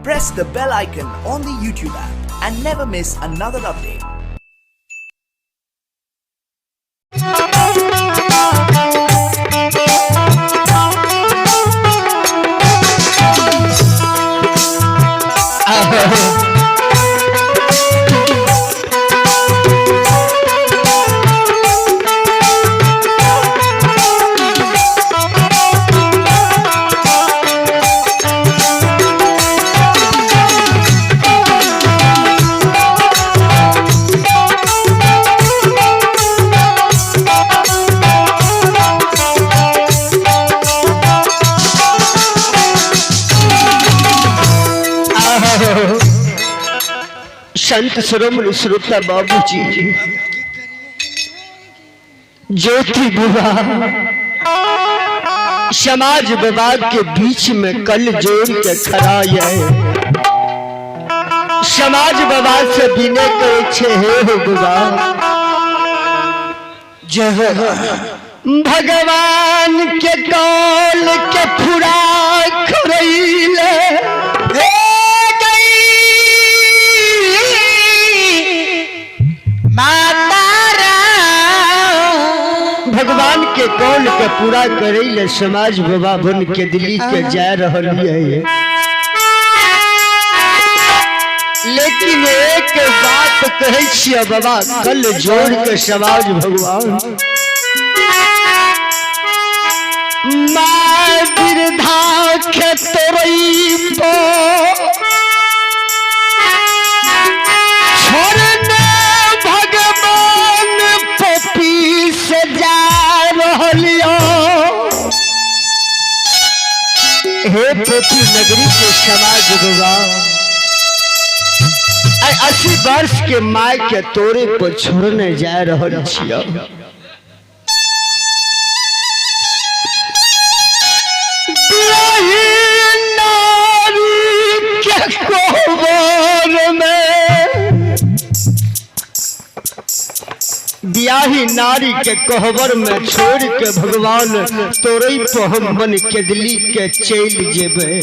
Press the bell icon on the YouTube app and never miss another update. संत श्रोमणी श्रोता बाबूजी ज्योति विवाह समाज विवाद के बीच में कल जोड़ के खड़ा है। समाज विवाद से विनय करे छे हे हो विवाह जय हो। भगवान के कौल के फुरा खरैले हे गई माता राम। भगवान के कौल के पूरा करैले समाज बाबा बन के दिल्ली के जा रहल है। लेकिन एक बात कहै छियै बाबा, कल जोड़ के समाज भगवान माँ वृद्धा के तोरई पो छोड़ने भगवान पपी से जा रहलियो। हे पोपी नगरी के समाज बाबा, आइ 80 वर्ष के माय के तोरे पर छोड़ने जा रहल छियो। बियाही नारी के कोहबर में, बियाही नारी के कोहबर में छोड़ के भगवान तोरे पर हम मन के दिल्ली के चल जेबे।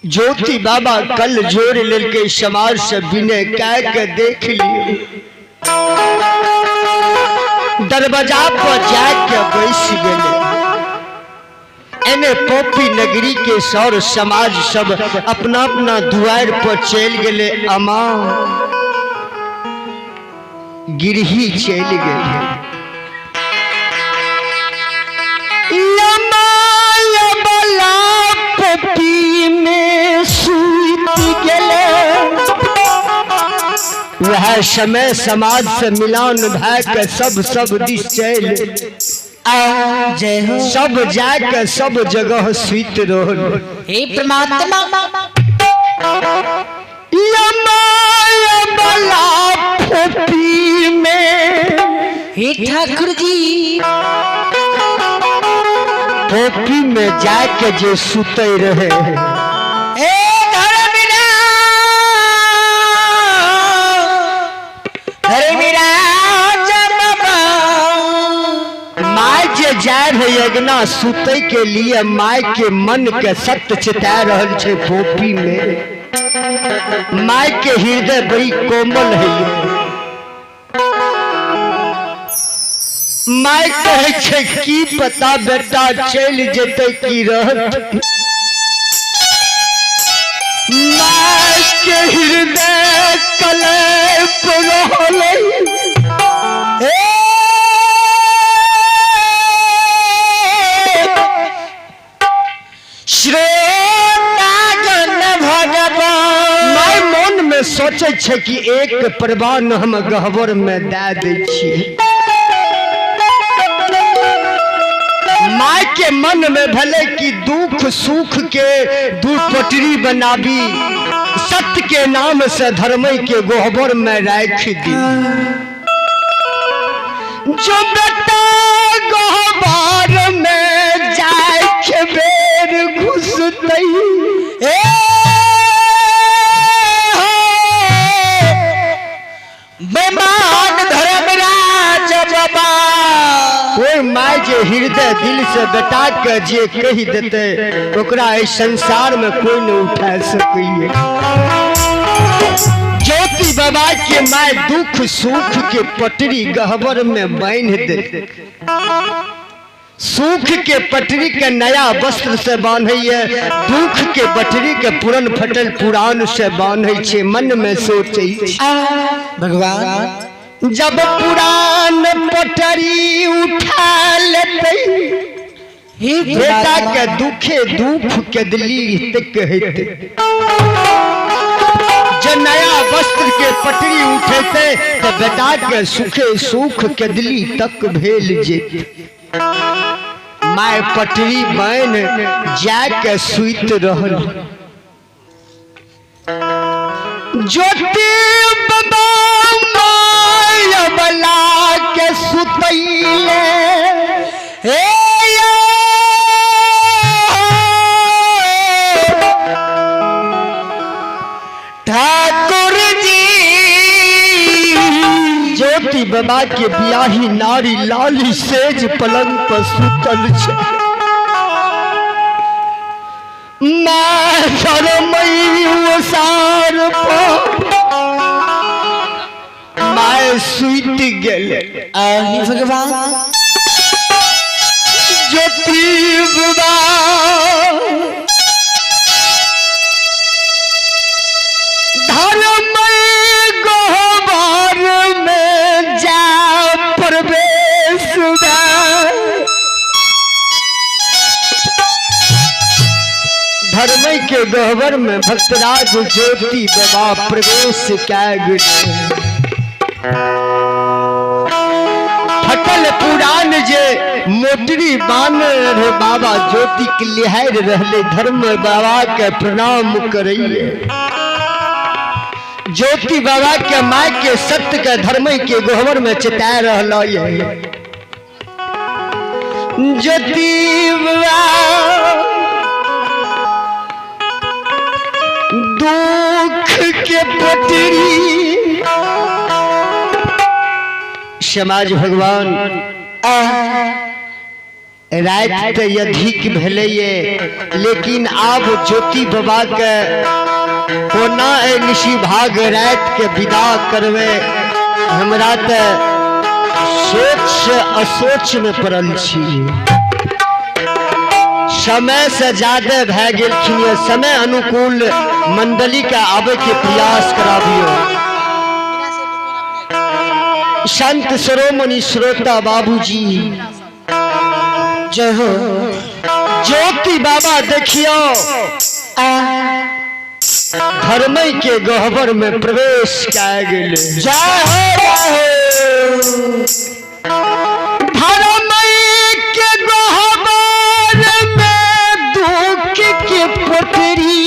ज्योति बाबा कल जोड़ लेके समाज से विनय कह के देख लियो, दरवाजा पर जाके बैस गेले। एने पोपी नगरी के सौर समाज सब अपना अपना दुआर पर चल गेले, अमा गिरही चल गेले। पोपी में सूत गेले। वह समय समाज से मिलान भय के सब सब दिश चल आ जय हो। सब जाके सब जगह सुत रहल। हे परमात्मा। यमाया पोपी में, हे ठाकुर जी, पोपी में जाके जे सुते रहे। हे धर्मवीरा, धर्मवीरा बाबा। My जे जाय रहे अगना सुते के लिए, my के मन के सत्य चिता रहल छे पोपी में। My के हृदय बड़ी कोमल है। My कहे छे की पता बेटा चल जेते की रहत। My के हृदय कलेप रहलै। हे श्रोतागण भगवान। My मन में सोचे छे कि एक परवान हम गहबर में दे दै छियै। My के मन में भले कि दुख सुख के दू पटरी बनाबी, सत्य के नाम से धर्म के गोहबर में राख दी। जो बेटा गहबर में जाय के बेर घुसतै, ए हो बेमान धर्मराज बाबा। कोई my जे के हृदय दिल से बेटा के जे कहि देते ओकरा एहि संसार में कोई नहीं उठा सकैए। ज्योति बाबा के my दुख सुख के पटरी गहबर में बांध दे, सुख के पटरी के नया वस्त्र से बांधैए, दुख के पटरी के पुरन फटल पुरान से बांधै छे। मन में सोचै छे भगवान जब पुरान पटरी उठा लेतै हे बेटा के दुखे दुख के दिली तक हेतै, जे नया वस्त्र के पटरी उठेतै तो बेटा के सुखे सुख के दिली तक भेल जे। My पटरी बन जाके सुइत रहल। ज्योति बाबा my बला के सुतैले हे ठाकुर जी। ज्योति बाबा के बियाही नारी लाली सेज पलंग पर सुतल छे। माँ शरमई ओसार पर my सुति गेल। आही भगवान ज्योति बाबा धर्म गहबर में जा प्रवेश धर्म के गहबर में भक्तराज ज्योति बाबा प्रवेश कै गेल। फटल पुरान जे मोटरी बान रहे बाबा ज्योति के लिहार रहले धर्म बाबा के प्रणाम करैये। ज्योति बाबा के my के सत्य के धर्म के गहबर में चिता रहल ये। ज्योति बाबा दुख के पटरी समाज भगवान रात तो अधिक भेलै ये, लेकिन आब ज्योति बाबा के कोना ए निशी भाग रात के विदा करवे, हमरा तो सोच से असोच में पड़ल छी। समय से ज्यादा भए गेलखिन ये, समय अनुकूल मंडली के आबे के प्रयास कराबियो। संत शिरोमणि श्रोता बाबूजी जय हो। ज्योति बाबा देखियो धर्म के गहबर में प्रवेश कै गेलै। जय हो जय हो। धर्म के गहबर में दुख के पटरी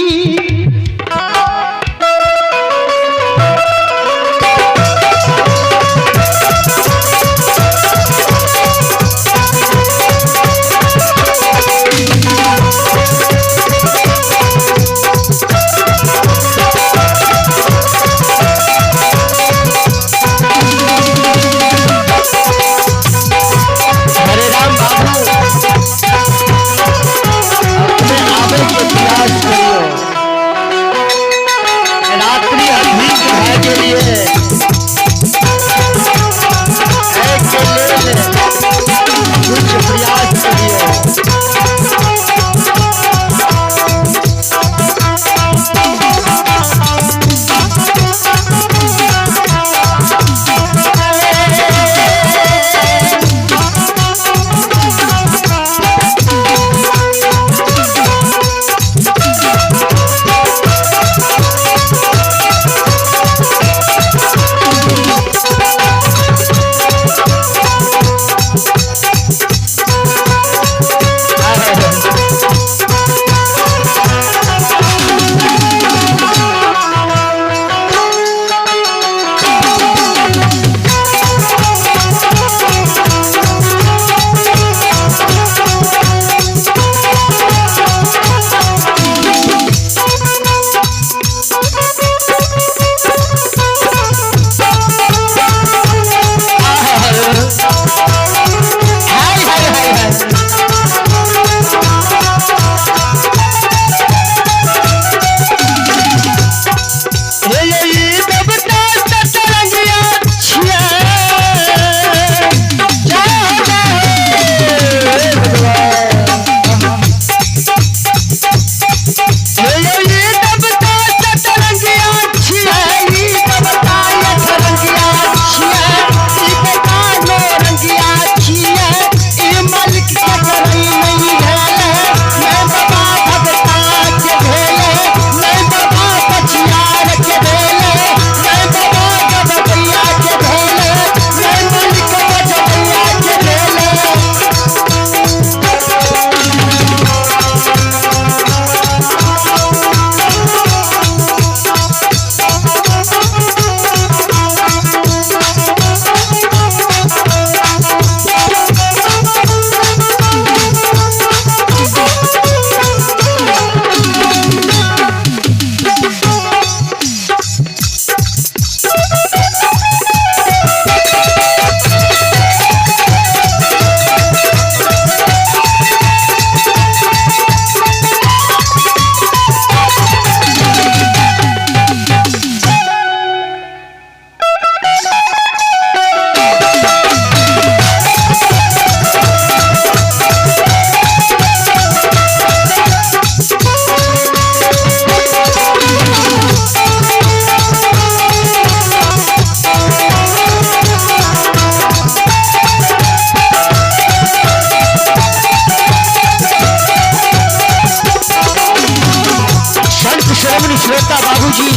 श्रोता बाबूजी,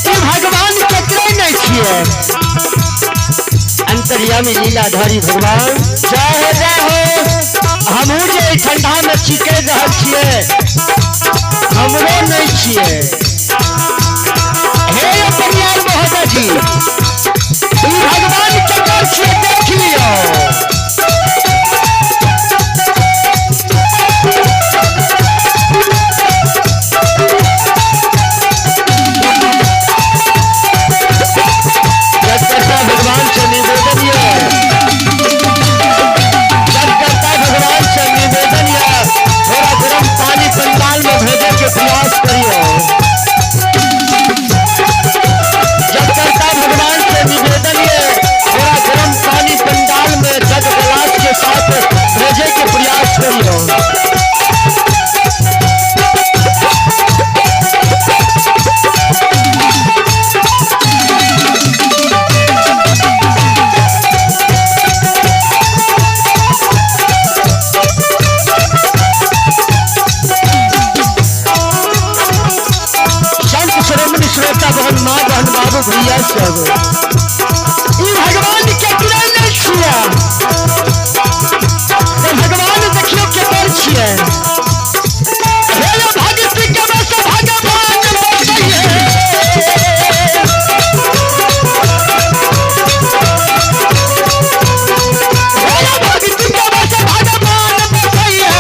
ई भगवान केकरे नहीं छियै? अंतर्यामी लीलाधारी भगवान। जय हो जय हो। हमहूँ जे एहि ठंडा में चिकरि रहल छियै, हमरो नहीं छियै। हे यौ परियार महोदय जी, ई भगवान केकर छियै देख लियौ। जगकर्ता भगवान से निवेदन ये, जगकर्ता भगवान से निवेदन ये, थोड़ा गर्म पानी पंडाल में भेजे के प्रयास करियो। जगकर्ता भगवान से निवेदन ये, थोड़ा गर्म पानी पंडाल में जग गिलास के साथ भेजे के प्रयास करियो। संत श्रोमणी श्रोता बहन, माँ बहन, बाबू भैया सब, ई भगवान केकरे नहीं छियै? तो भगवान देखियो केकर छियै। हे यौ भक्ति के बस भगवान बसैये। हे यौ भक्ति के बस भगवान बसैये।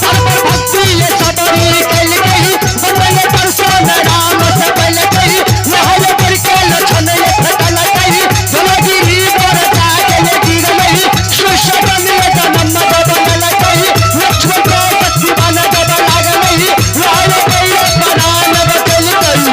पर भक्ति ये सबरी कैल गई, बनल परसों राम सबल गई, महल पर के लछन ये फटल गई, धनगिरी पर जागल गिरलई, सुशबन ये जनम बदल गई, लक्ष्मण को शक्तिमान दब लागलई, लाल पैर परान बचल गई।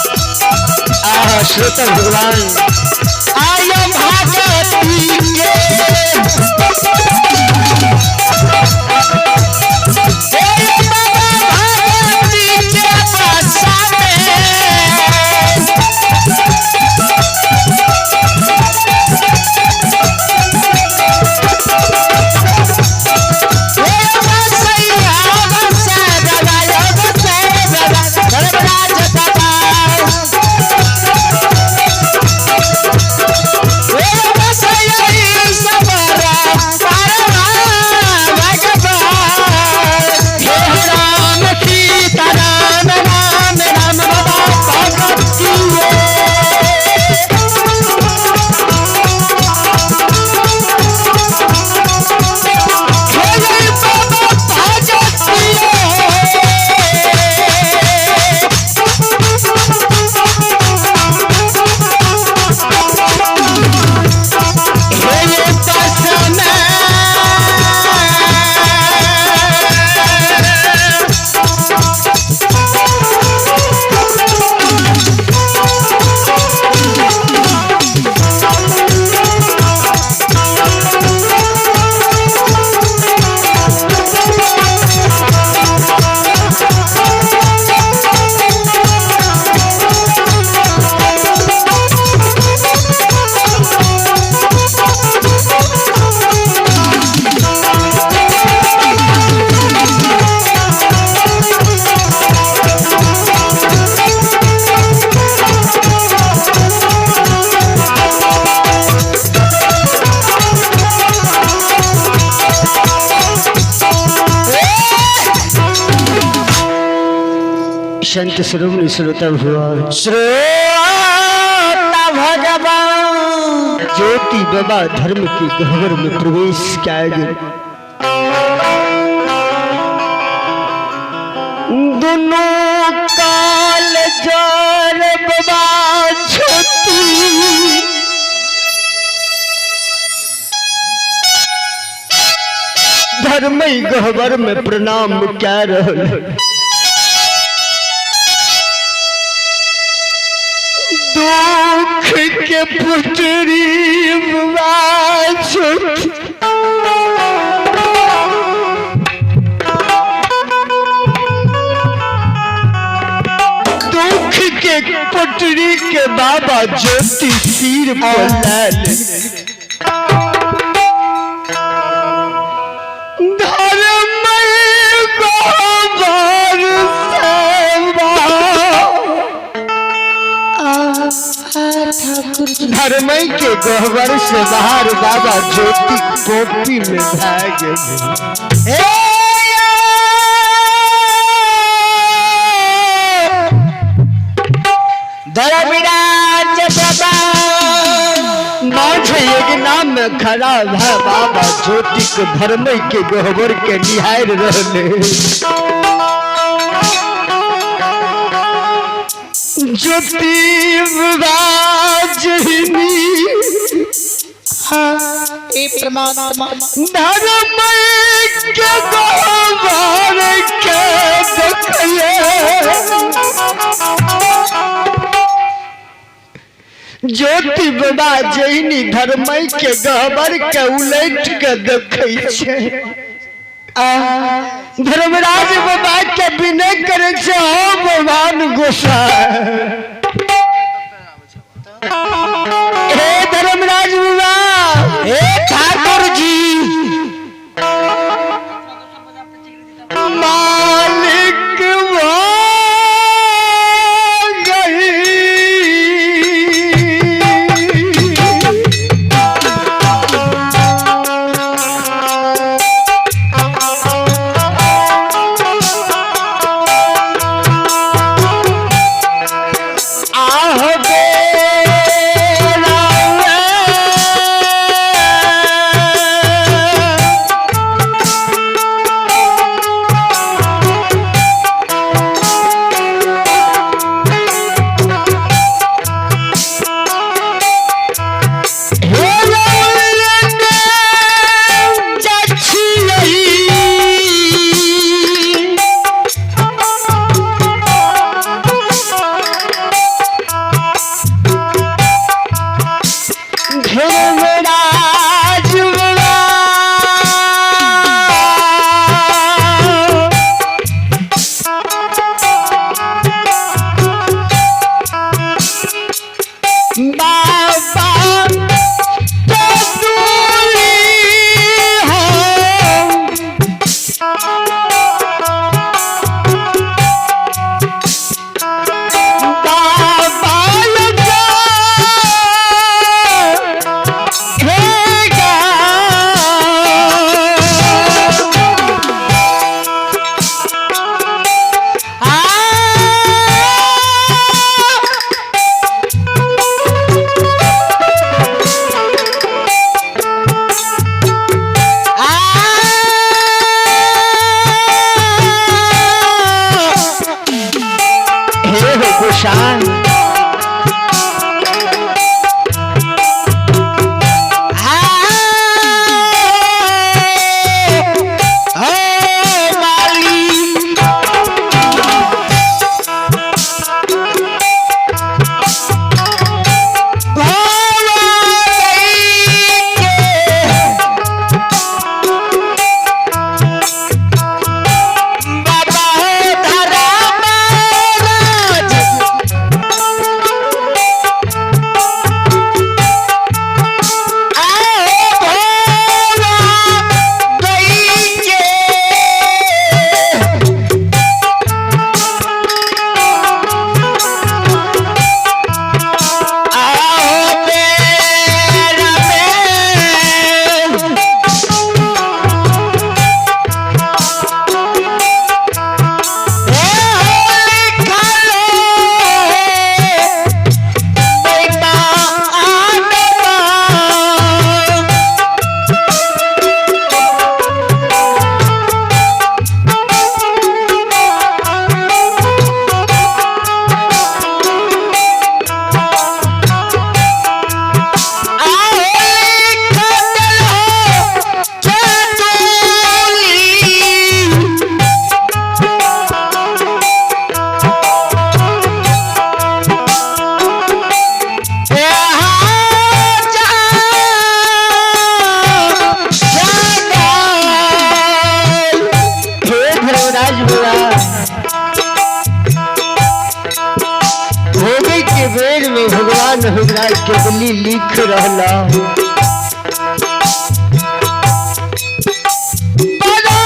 आहा श्रोता भगवान, आयो भगती के हे बाबा भगती के बसावे। हे बसैया बसै बाबा, यो बसै बाबा, धर्मराज बाबा। संत श्रोमणी श्रोता भगवान, श्रोता भगवान, ज्योति बाबा धर्म के गहवर में प्रवेश किया गए। दोनों काल जर बाबा ज्योति धर्म गहवर में प्रणाम क्या रहल। दुख के पुत्री बाबा ज्योति दुख के पटरी के बाबा ज्योति सिर पर लाल। धर्म गोबर सेवा, धर्म के गहवर से बाहर बाबा ज्योति कॉपी में भाग गए। धर्मराज बाबा माझे यज्ञा में खड़ा भा बाबा ज्योति के धर्म के गहवर के निहार रहले। ज्योति बाजनी ए परमात्मा धर्म के गहवर के देखले। ज्योति बाबा जैनी धर्म के गहबर के उलट के देखै छै। धर्मराज बाबा के विनय करै छै, हो भगवान गोसाई, हे धर्मराज बाबा, हे ठाकुर जी, मालिक हो गई। आह बेरा केवली लिख रहला। बड़ा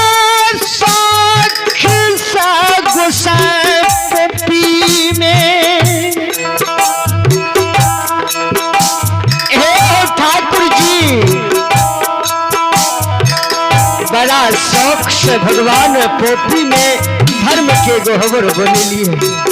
साख सा गोसाई पोपी में। हे ठाकुर जी, बड़ा शौक से भगवान पोपी में धर्म के गहवर बनेली है।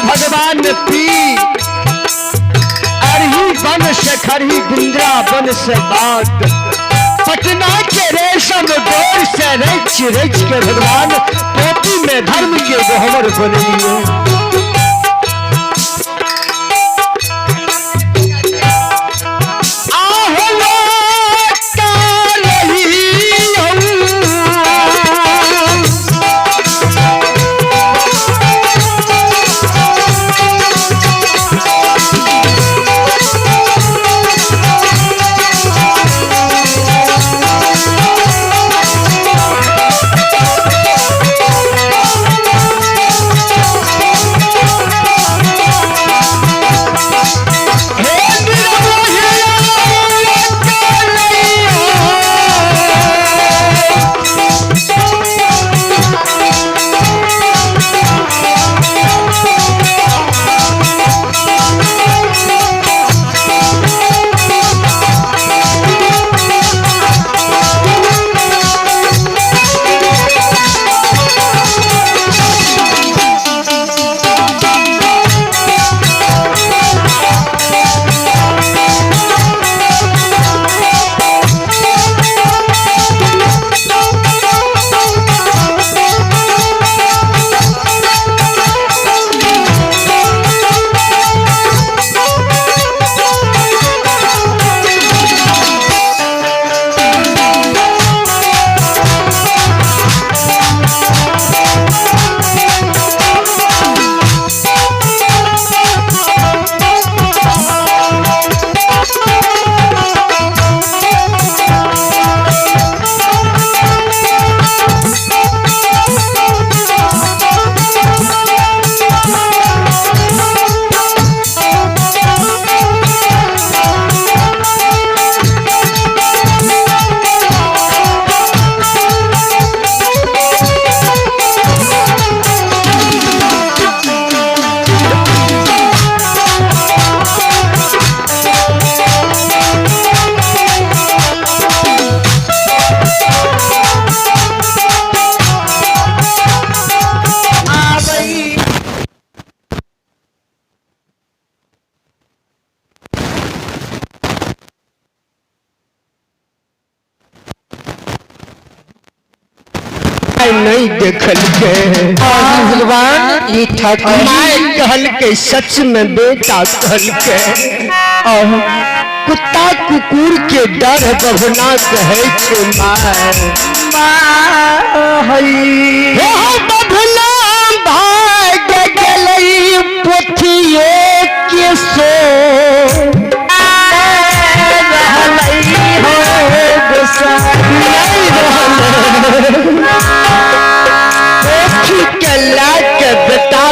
भगवान पी अरही वन से खरही वृंदावन से बात पटना के रेशम डोर से रच रच के भगवान पोपी में धर्म के गहवर बनेलिए। नहीं देखल के भगवान ये ठाकुर माय कहल के सच में बेटा कहल के कुत्ता कुकुर के डर बभना कहे छे माय। हे हो बभना भाग गेलै पोथिए के सो नहीं रहलै। पोथी के लाके बेटा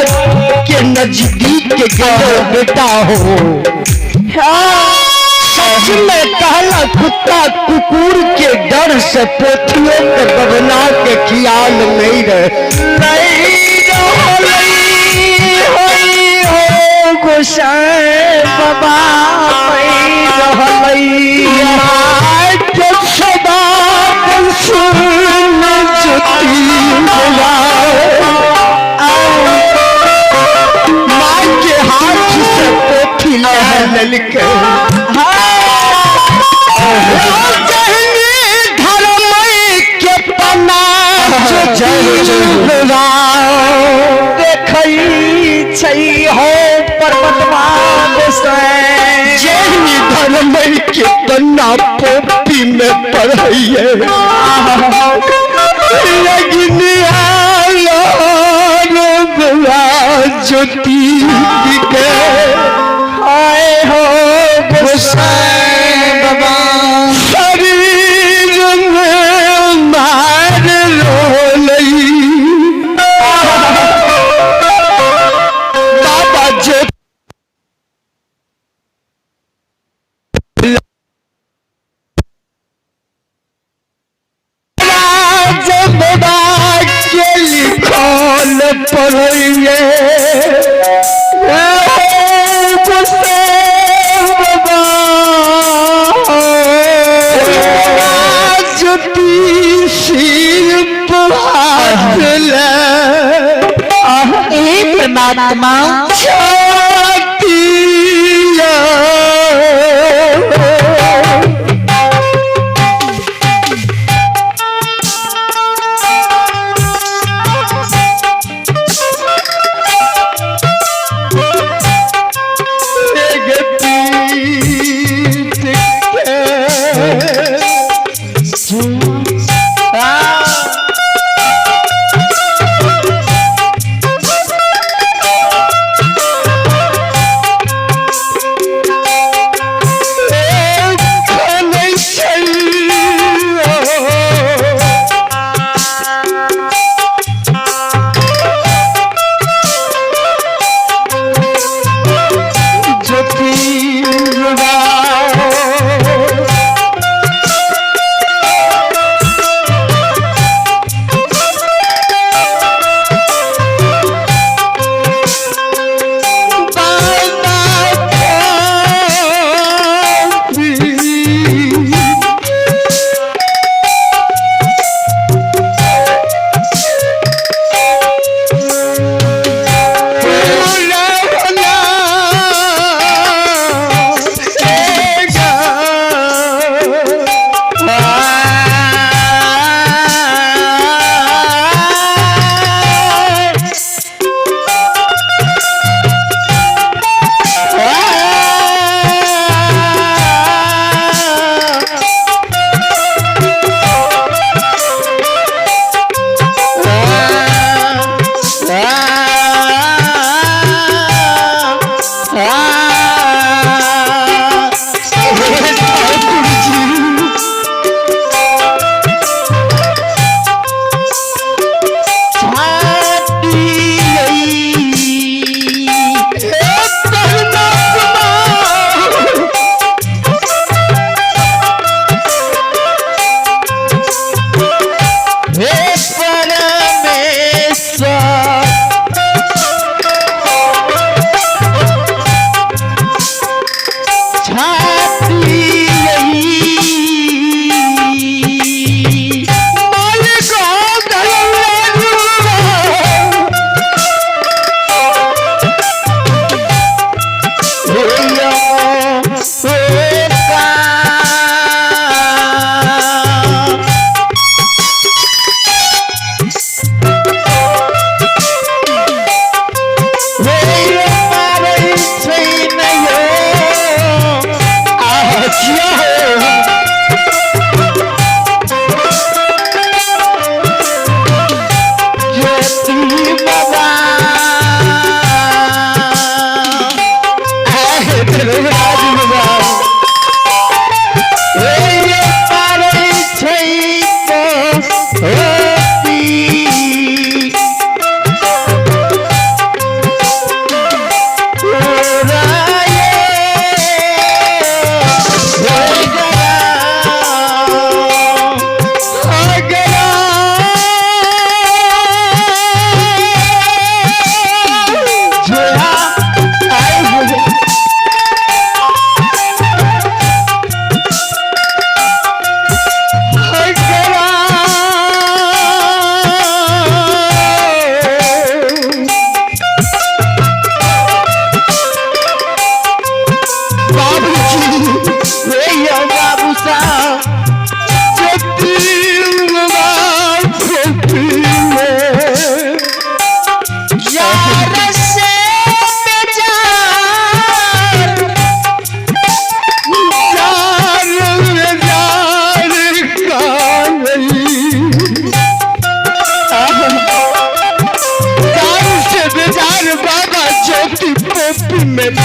के नजदीक गयो बेटा हो। सच में कहला कुत्ता कुकुर के डर से पोथियों के बबना के ख्याल नहीं रहे। नहीं रहलै हो गोसाई बाबा नहीं रहलै। माय के सदा सुन जुती माय के हाथ से पोथी लहलके धर्म के पना देखै छै हो पर्वतमा गोसाई। जैनी धर्म के पन्ना पोपी में पढ़ैये ज्योति के आए हो गोसाई बाबा। शरीर में मार रोलई। बाबा ज्योति राजबा के लिखल पढ़िए ज्योति सिर पर हाथ ले हे परमात्मा। छातिया।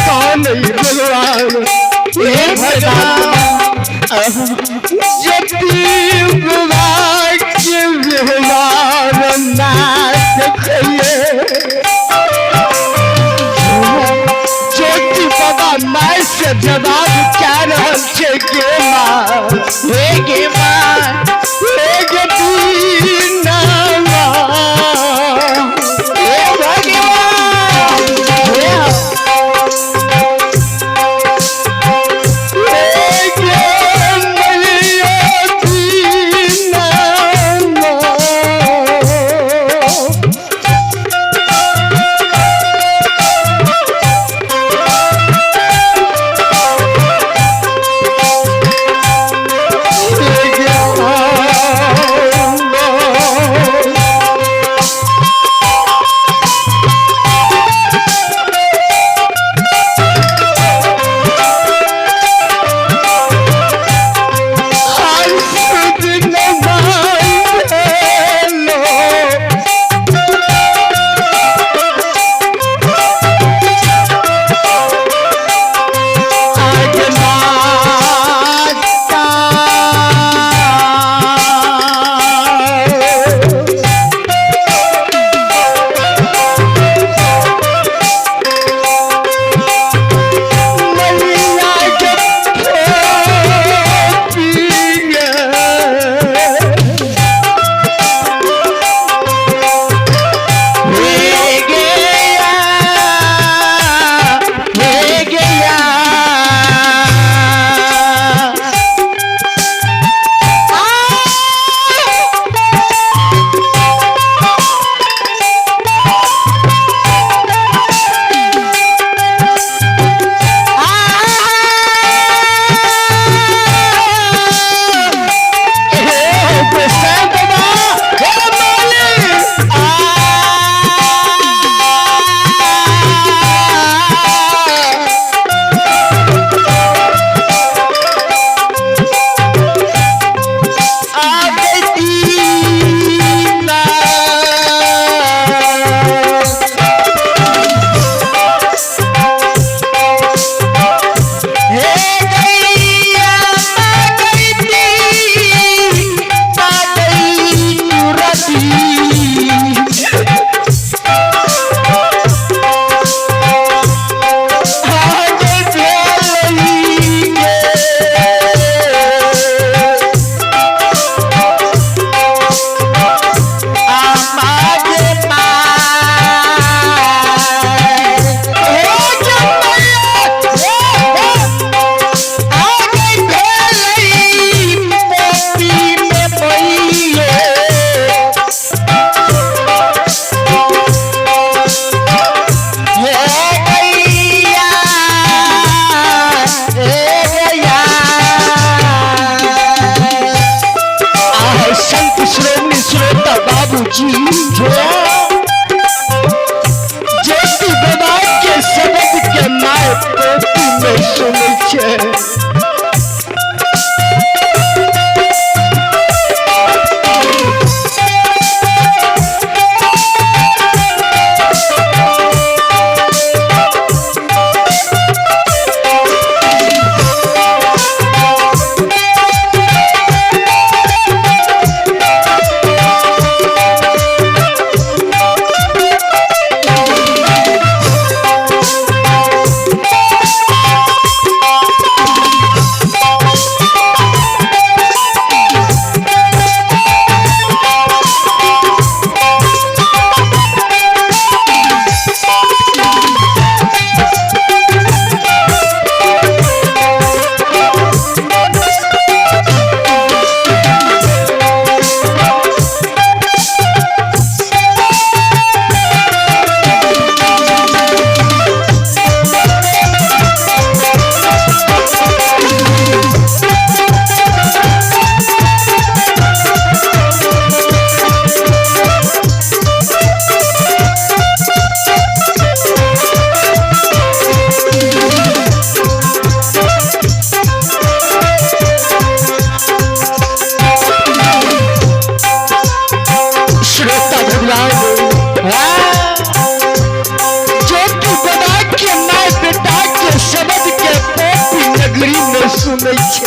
कानै भगवान। हे परमात्मा। ज्योति बाबा के व्यवहार ना देखिए। ज्योति बाबा माय से जवाब क्या रहल छै गे माँ? हे गे माँ। हे गे दीना माँ। हे भगवान। हे हे गे मैया दीना माँ।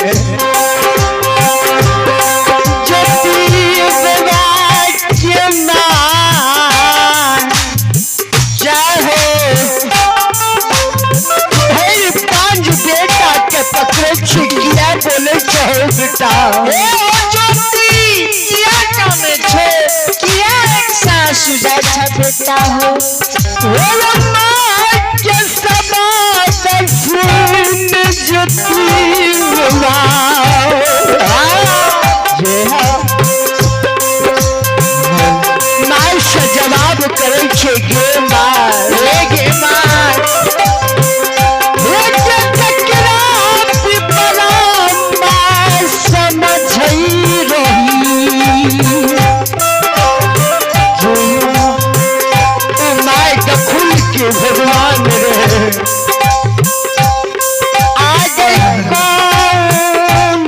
ज्योति बाबा के माँ चाहे हे पांच बेटा के पकड़े छी किया बोले छहो बेटा। हे ओ ज्योति किया काने छे, किया एक सासु जाय छै बेटा हो। ओ माँ के समाज सुन ज्योति बाबा। माय से जवाब करे छे गे माँ, हे गे माँ, भगवान रे आ गई कौन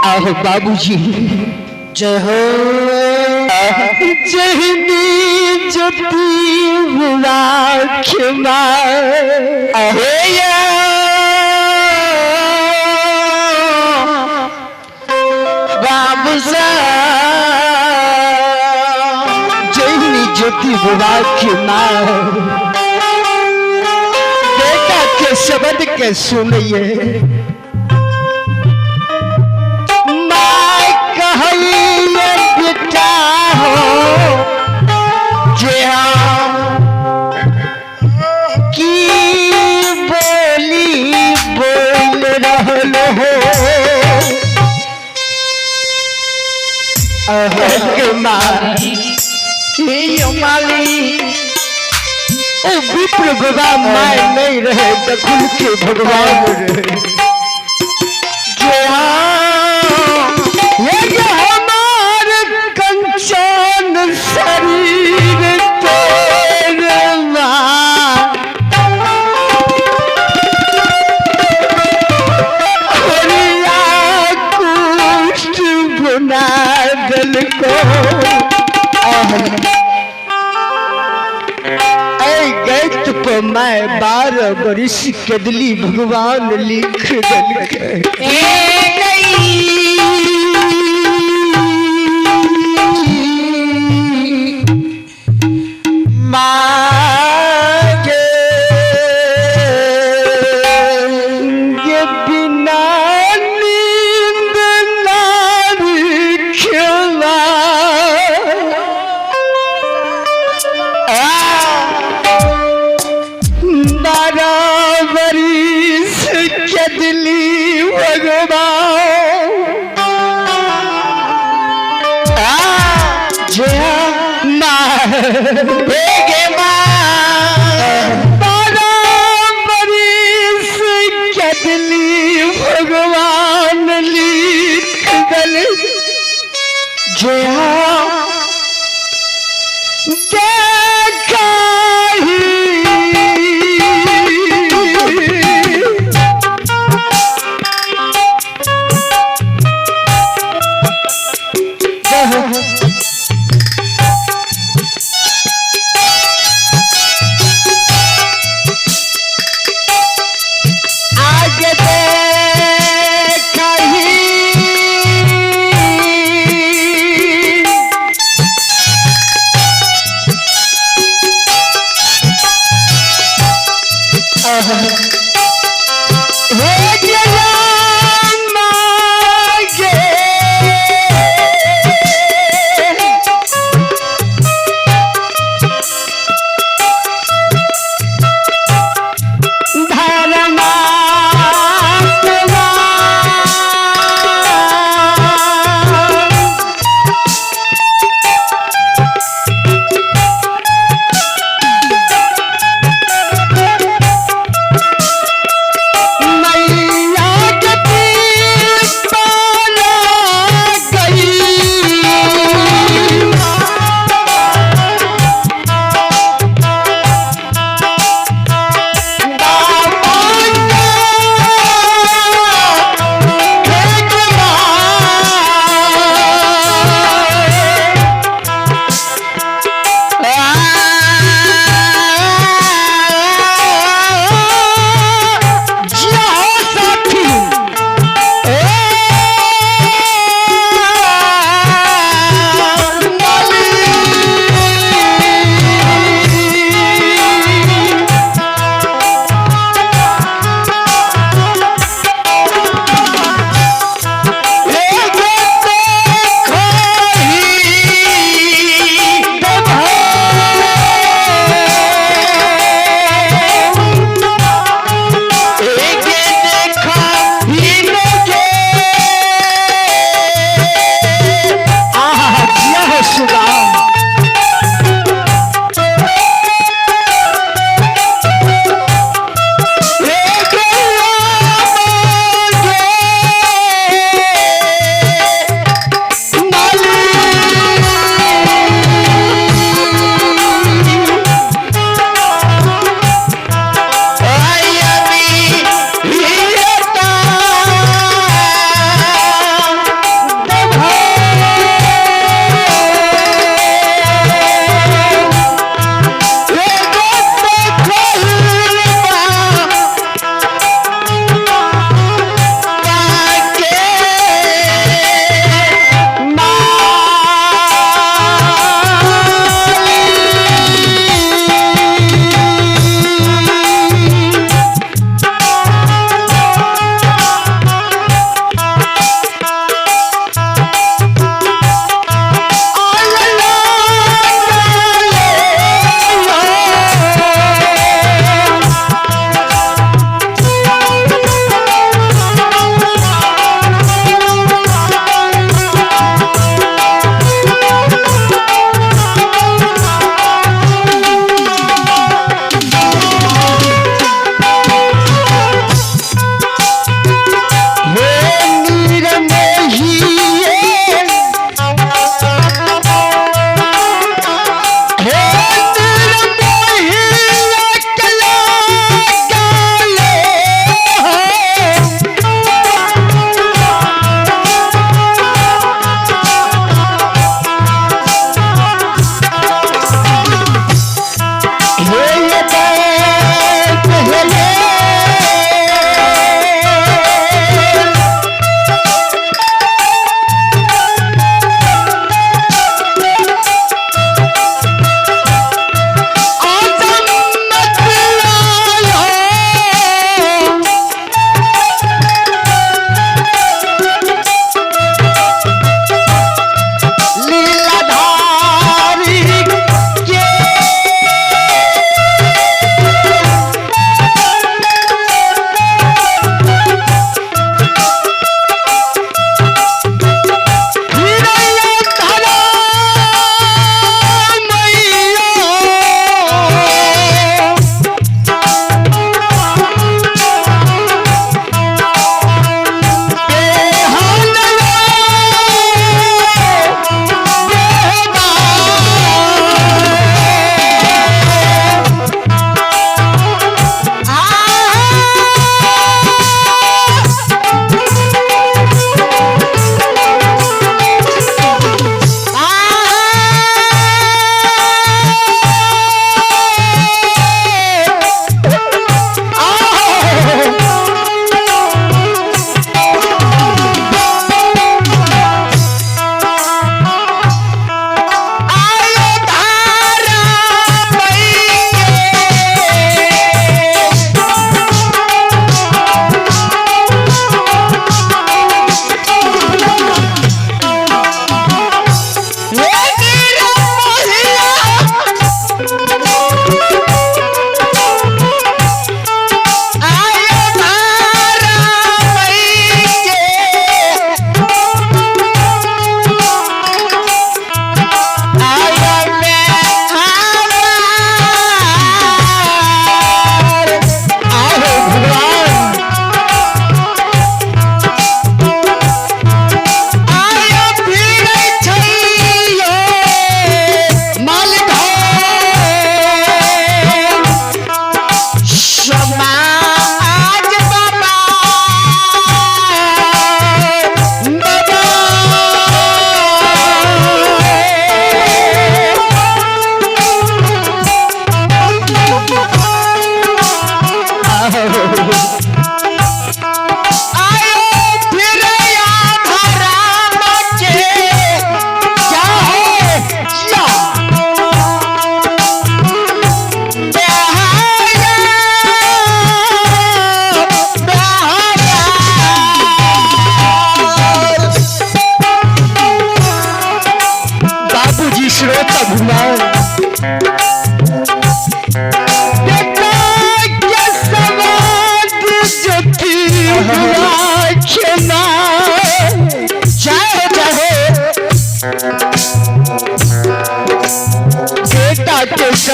आहो बाबूजी जय हो। जहनी ज्योति राखना बाबू जहनी ज्योति राखना बेटा के शब्द के सुनिए। माँ गे माँ हे माली ओ विप्र बाबा my नहीं रहे दखुल के भगवान रहे। जे हाँ ये जे हमार कंचन शरीर तेरे माँ हरिया कुष्ठ बना देलको। ऐ गैत पर मैं 12 बरिस कदली भगवान लिख देलकै। ए गई मागे ये बिना नींद नारी खेला बराबरी से कदली भगवान जे हाँ गे बराबरी से कदली भगवान लिख दल जे हाँ देखी। आगे देखही।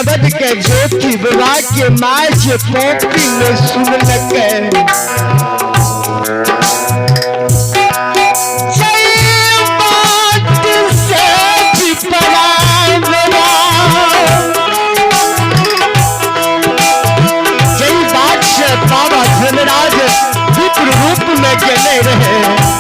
शब्द के ज्योति बाबा के माय जे पॉपी ने सुनलकै। जय बात से विपरा बाबा, जय बात से बाबा धर्मराज विप्र रूप में गेले रहे।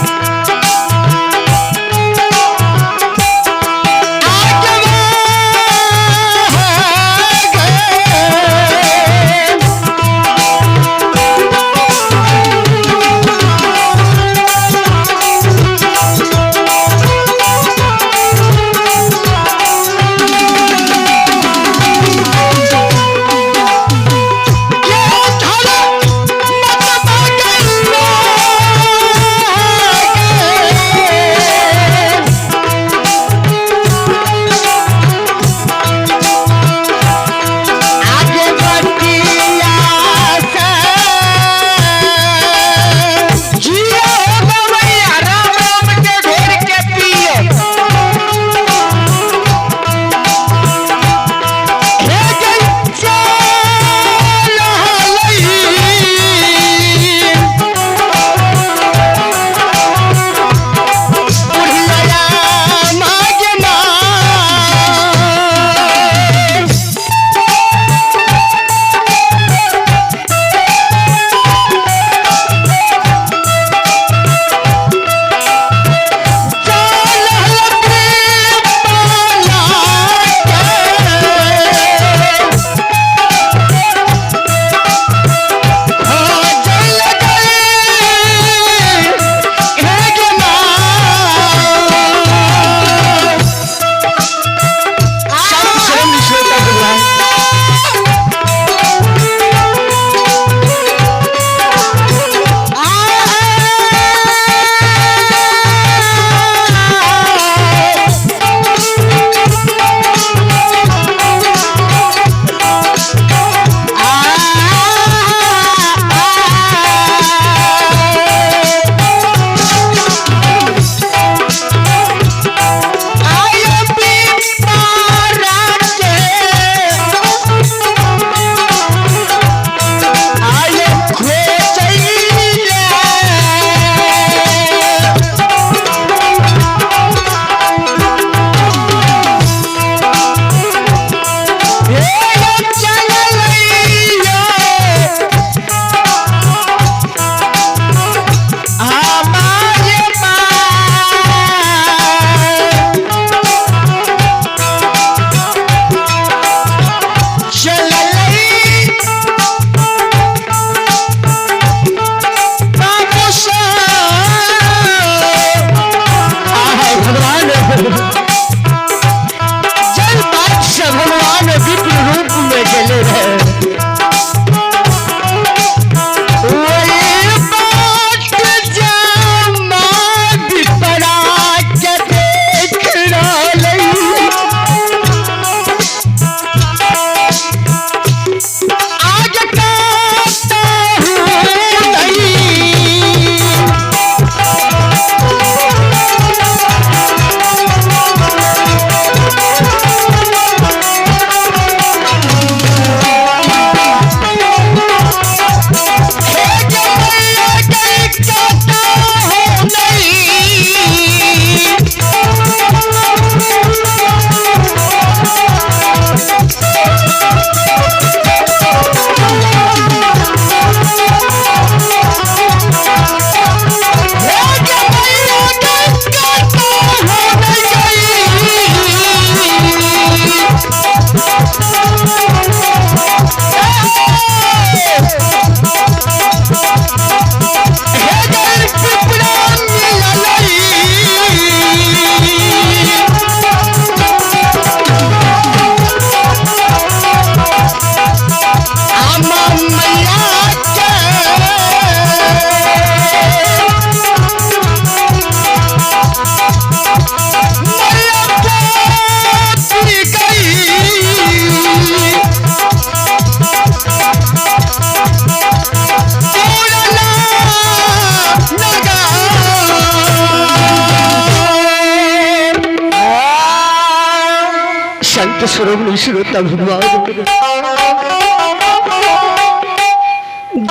गीत श्रवण श्रोता भगवान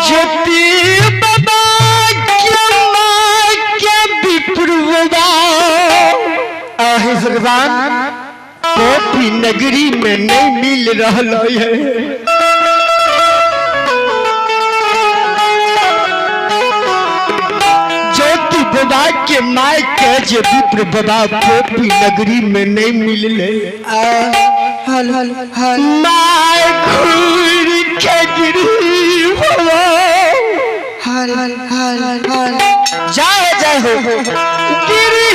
ज्योति बाबा के माँ के विप्र बाबा आहे भगवान कॉपी नगरी में नहीं मिल रहा है। ज्योति बाबा के माय के जे विप्र बाबा कॉपी नगरी में नहीं मिलले। हल हल हल माय घूर के गिरी बाबा हल हल हल जय जय हो गिरी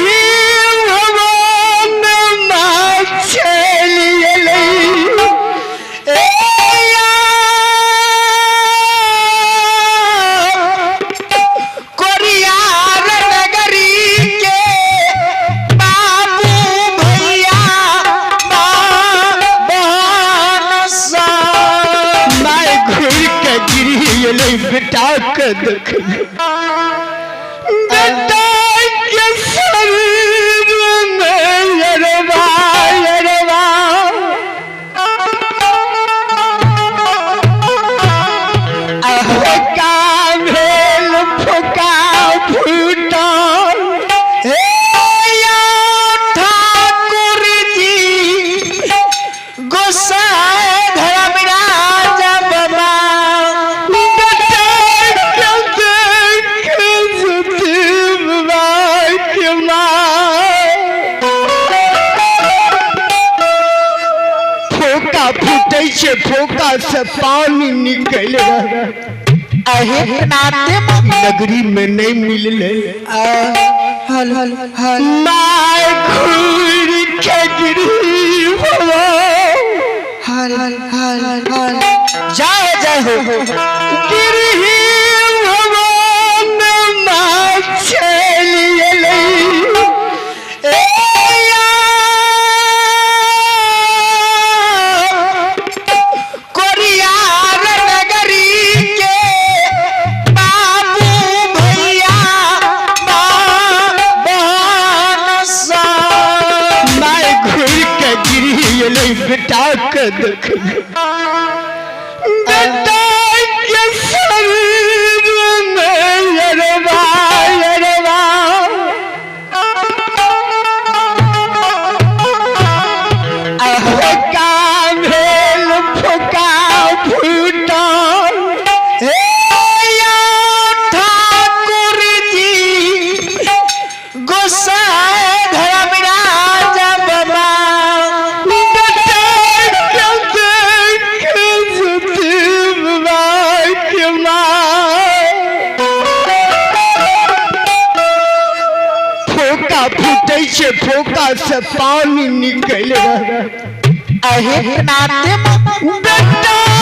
भगवान माँ चली एलै। ए या, कोरियार नगरी के बाबू भैया माँ माय घूर के गिरी एलै बेटा के देख बेटा के शरीर में अरबा अरबा का भेल फुका फूटल। हे या ठाकुर जी गोसाई धर्मराज बाबा बेटा के देख ज्योति बाबा के माँ फोका फूटै छै, फोका से पानी निकलि रहल। अहे नाते नगरी में नहीं मिलले। हल हल हल माय घूर के गिरी बाबा हल हल हल जय जय हो गिरी भगवान माँ चली एलै। ए या, कोरियार नगरी के बाबू भैया माँ माय घूर के गिरी एलै बेटा के देख बेटा के शरीर में अरबा अरबा का भेल फुका फूटल। हे या ठाकुर जी गोसाई धर्मराज बाबा बेटा के देख ज्योति बाबा के माँ फोका फूटै छै, फोका से पानी निकलि रहल। अहे नाते